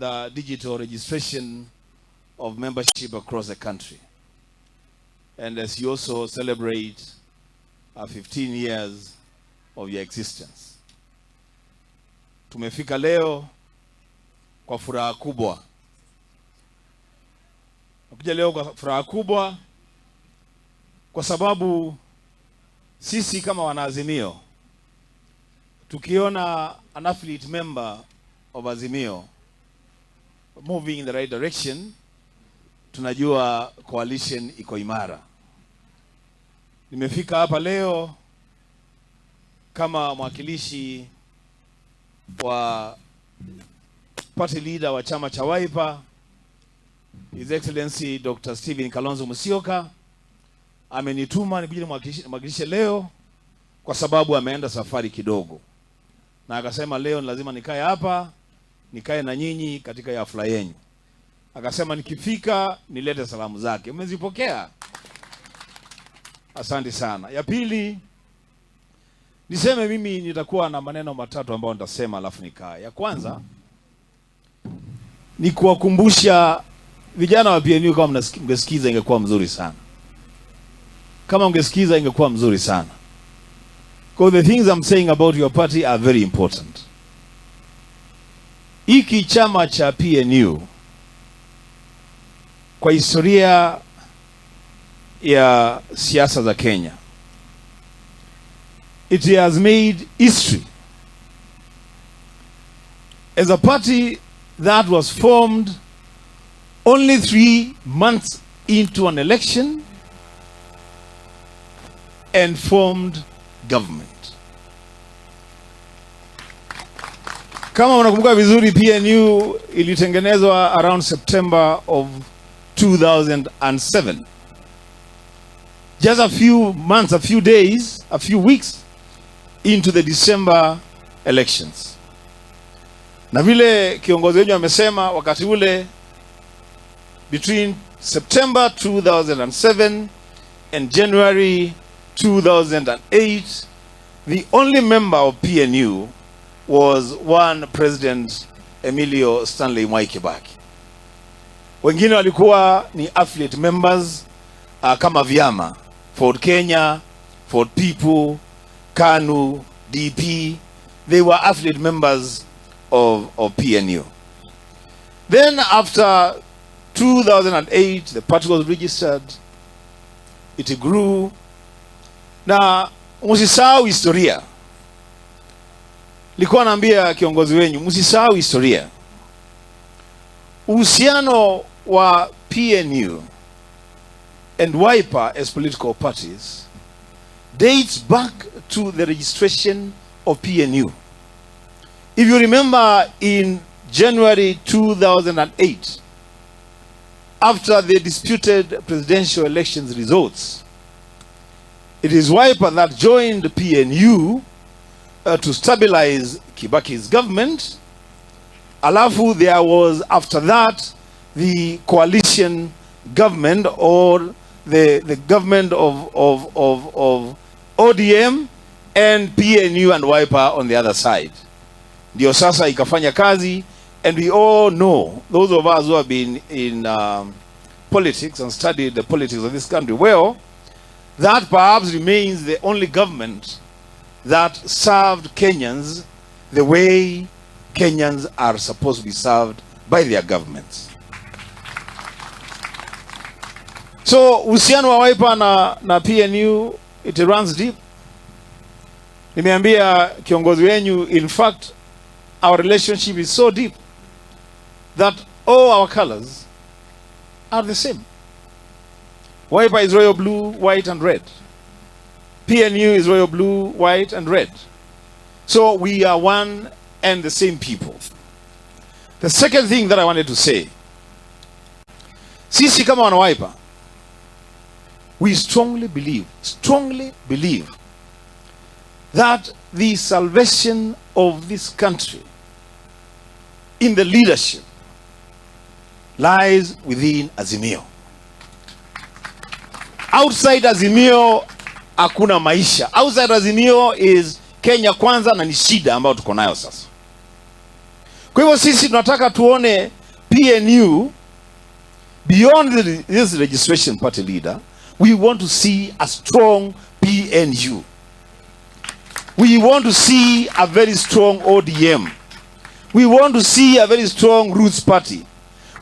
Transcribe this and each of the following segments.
the digital registration of membership across the country. And as you also celebrate 15 years of your existence. Tumefika leo kwa furaha kubwa. Nakuja leo kwa furaha kubwa kwa sababu sisi kama wanaazimio tukiona an affiliate member of Azimio moving in the right direction, tunajua coalition iko imara. Nimefika hapa leo kama mwakilishi wa party leader wa chama cha Wiper, His Excellency Dr. Stephen Kalonzo Musyoka amenituma nikuje nimwakilishe leo kwa sababu ameenda safari kidogo, na akasema leo ni lazima nikae hapa nikae na nyinyi katika hafla yenu. Akasema nikifika nilete salamu zake. Mmezipokea? Asante sana. Ya pili niseme mimi nitakuwa na maneno matatu ambayo nitasema alafu nikae. Ya kwanza ni kuwakumbusha vijana wa PNU, kama mngesikiza ingekuwa mzuri sana. Kama ungesikiza ingekuwa mzuri sana. Because the things I'm saying about your party are very important. Hiki chama cha PNU kwa historia ya siasa za Kenya, it has made history as a party that was formed only 3 months into an election and formed government. Kama unakumbuka vizuri, PNU ilitengenezwa around September of 2007. Just a few months, a few days, a few weeks into the December elections. Na vile kiongozi wenyu amesema wakati ule, between September 2007 and January 2008, the only member of PNU was one President Emilio Stanley Mwai Kibaki. Wengine walikuwa ni affiliate members kama vyama Ford Kenya, Ford People, KANU, DP. They were affiliate members of PNU. Then after 2008, the party was registered. It grew. Na msisahau historia. Nilikuwa naambia kiongozi wenyu, msisahau historia. Uhusiano wa PNU and Wiper as political parties dates back to the registration of PNU. If you remember, in January 2008, after the disputed presidential elections results, it is Wiper that joined PNU to stabilize Kibaki's government. Alafu there was, after that, the coalition government or the government of ODM and PNU and Wiper on the other side. Ndio sasa ikafanya kazi, and we all know, those of us who have been in politics and studied the politics of this country well, that perhaps remains the only government that served Kenyans the way Kenyans are supposed to be served by their governments. So uhusiano wa Wiper na PNU, it runs deep. Nimeambia kiongozi wenyu, in fact our relationship is so deep that all our colors are the same. Wiper is royal blue, white and red. PNU is royal blue, white and red. So we are one and the same people. The second thing that I wanted to say, sisi kama wana Wiper, we strongly believe that the salvation of this country in the leadership lies within Azimio. Outside Azimio hakuna maisha. Outside Azimio is Kenya Kwanza, na ni shida ambayo tuko nayo sasa. Kwa hivyo sisi tunataka tuone PNU beyond this registration party leader, we want to see a strong PNU. We want to see a very strong ODM. We want to see a very strong Roots Party.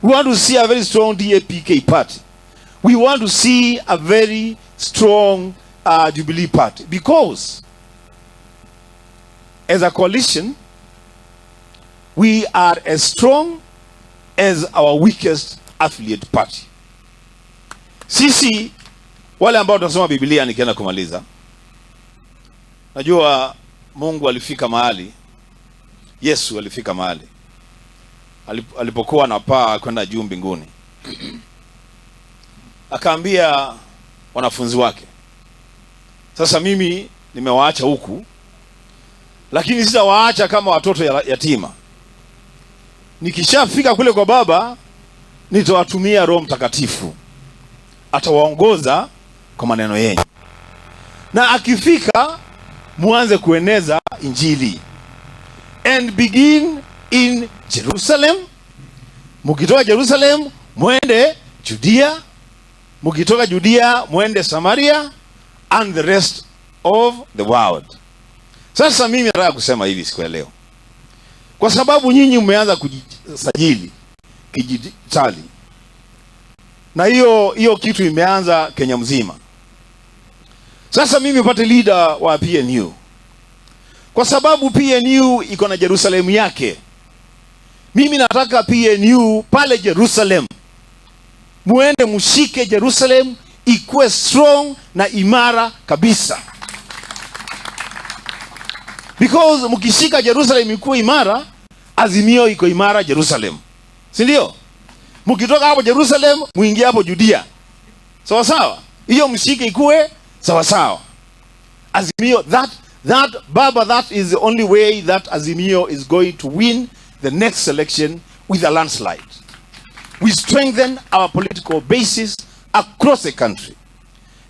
We want to see a very strong DAPK party. We want to see a very strong Jubilee Party, because as a coalition, we are as strong as our weakest affiliate party. Sisi wale ambao tunasoma Biblia, nikienda kumaliza, najua Mungu alifika mahali, Yesu alifika mahali alipokuwa anapaa kwenda juu mbinguni, akaambia wanafunzi wake, "Sasa mimi nimewaacha huku, lakini sitawaacha kama watoto yatima. Nikishafika kule kwa Baba, nitawatumia Roho Mtakatifu, atawaongoza kwa maneno yenyu, na akifika muanze kueneza Injili and begin in Jerusalem. Mukitoka Jerusalem mwende Judea, mukitoka Judea mwende Samaria and the rest of the world." Sasa mimi nataka kusema hivi siku ya leo, kwa sababu nyinyi mmeanza kujisajili kidijitali, na hiyo hiyo kitu imeanza Kenya mzima. Sasa mimi party leader wa PNU, kwa sababu PNU iko na Jerusalem yake, mimi nataka PNU pale Jerusalem muende mshike Jerusalem ikuwe strong na imara kabisa, because mkishika Jerusalem ikuwe imara, Azimio iko imara Jerusalem, si ndio? Mkitoka hapo Jerusalem muingie hapo Judea, sawa sawa. Hiyo mshike ikuwe sawa sawa. Azimio, that Baba, that is the only way that Azimio is going to win the next election with a landslide. We strengthen our political basis across the country.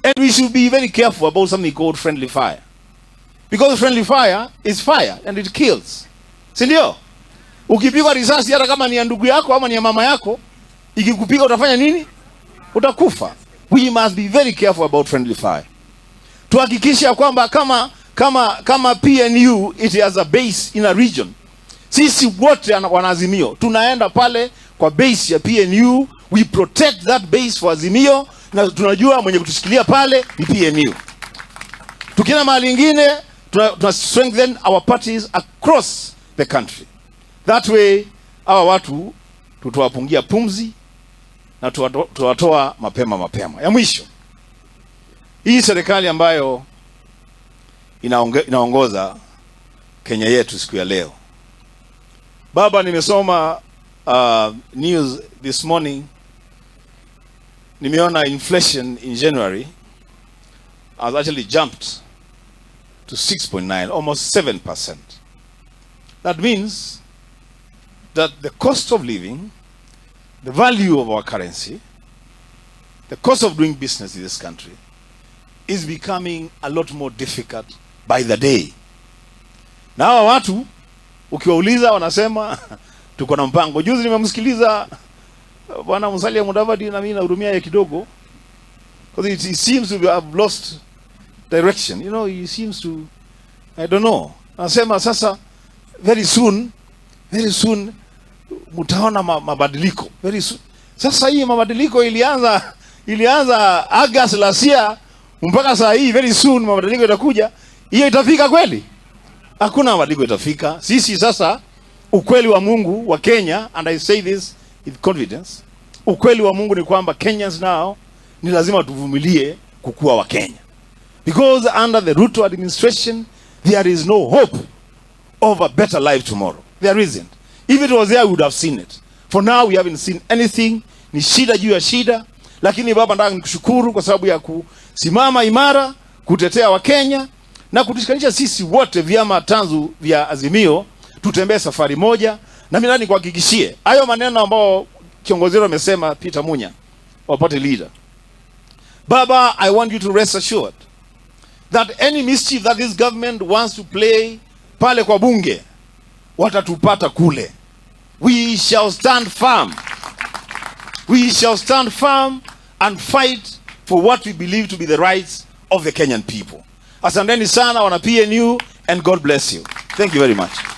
And we should be very careful about something called friendly fire. Because friendly fire is fire and it kills. Si ndio? Ukipigwa risasi, hata kama ni ya ndugu yako ama ni ya mama yako, ikikupiga utafanya nini? Utakufa. We must be very careful about friendly fire. Tuhakikishe kwamba kama PNU, it has a base in a region. Sisi wote wanaazimio tunaenda pale kwa base ya PNU, we protect that base for Azimio, na tunajua mwenye kutushikilia pale ni PNU. Tukienda mahali ingine, tuna strengthen our parties across the country. That way hawa watu tutawapungia pumzi na tuwatoa mapema mapema. Ya mwisho, hii serikali ambayo inaongoza Kenya yetu siku ya leo. Baba, nimesoma news this morning, nimeona inflation in January has actually jumped to 6.9, almost 7%. That means that the cost of living, the value of our currency, the cost of doing business in this country is becoming a lot more difficult by the day. Na hawa watu ukiwauliza wanasema tuko na mpango. Juzi nimemsikiliza Bwana Musalia Mudavadi, na mimi nahurumia yeye kidogo, because it seems to have lost direction. He seems to, I don't know. Anasema sasa very soon, very soon mtaona mabadiliko very soon. Sasa hii mabadiliko ilianza August last year mpaka saa hii, very soon mabadiliko itakuja. Hiyo itafika kweli? Hakuna mabadiliko itafika. Sisi sasa, ukweli wa Mungu wa Kenya, and I say this with confidence, ukweli wa Mungu ni kwamba Kenyans now ni lazima tuvumilie kukuwa wa Kenya, because under the Ruto administration there is no hope of a better life tomorrow. There isn't. If it was there, we would have seen it. For now, we haven't seen anything. Ni shida juu ya shida. Lakini Baba, nataka nikushukuru kwa sababu ya kusimama imara kutetea Wakenya na kutushikanisha sisi wote vyama tanzu vya Azimio, tutembee safari moja. Na mimi nataka nikuhakikishie hayo maneno ambao kiongozi wetu amesema, Peter Munya, our party leader. Baba, I want you to rest assured that any mischief that this government wants to play pale kwa bunge, watatupata kule. We shall stand firm. We shall stand firm and fight for what we believe to be the rights of the Kenyan people. Asanteni sana wana PNU, and God bless you. Thank you very much.